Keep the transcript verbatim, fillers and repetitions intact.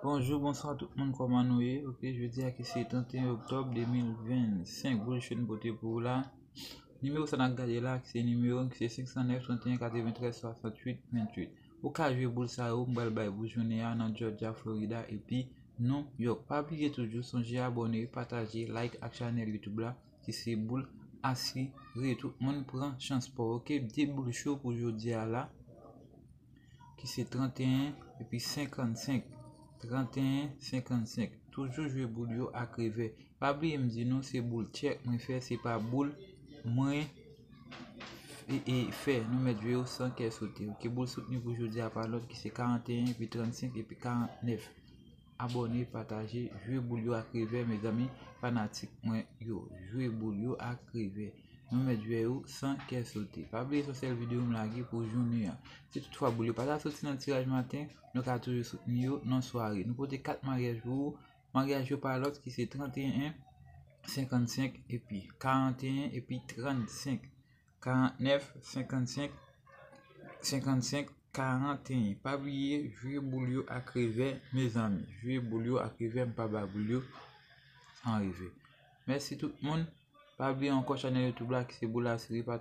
Bonjou, bonswa tout moun, kòman nou ye? Ok, jodi a ki se trannteyen oktòb de mil vennsenk, boul cho n pote pou ou la. Nimewo sa n ap gade la, ki se nimewo ki se senk san nèf, trannteyen, katreventrèz, swasanntuit, venntuit. Ou ka jwe boul sa yo, m pral bay pou jounen an nan Georgia, Florida, epi New York. Pa bliye toujou, sonje abòne, pataje, like ak chanèl YouTube la, ki se boul asire. Tout moun pran chans pa w, ok? De boul cho pou jodi a la, ki se trannteyen epi senkannsenk. Trannteyen, senkannsenk. Toujou jwe boul yo ak revè. Pa bliye m di nou, se boul tchèk mwen fè, se pa boul mwen e, e fè. Nou mèt jwe yo san kè sote. Ok, boul soutni pou jodi a pa lòt ki se karannteyen epi trannsenk epi karantnèf. Abòne, pataje, jwe boul yo ak revè, mezanmi, fanatik mwen yo. Jwe boul yo ak revè. Nou mèt jwe yo san kè sote. Pa bliye se yon sèl videyo m lage pou jounen an. Si toutfwa boul yo pa ta soti nan tiraj maten, nou ka toujou soutni yo nan sware. Nou pote kat maryaj pou ou. Maryaj yo pa lòt ki se trannteyen, senkannsenk epi karannteyen epi trannsenk. Karantnèf, senkannsenk, senkannsenk, karannteyen. Pa bliye, jwe boul yo ak revè, mezanmi. Jwe boul yo ak revè, m pa ba boul yo san revè. Mèsi tout moun. Pa bliye ankò chanèl YouTube la ki se boul asire, pa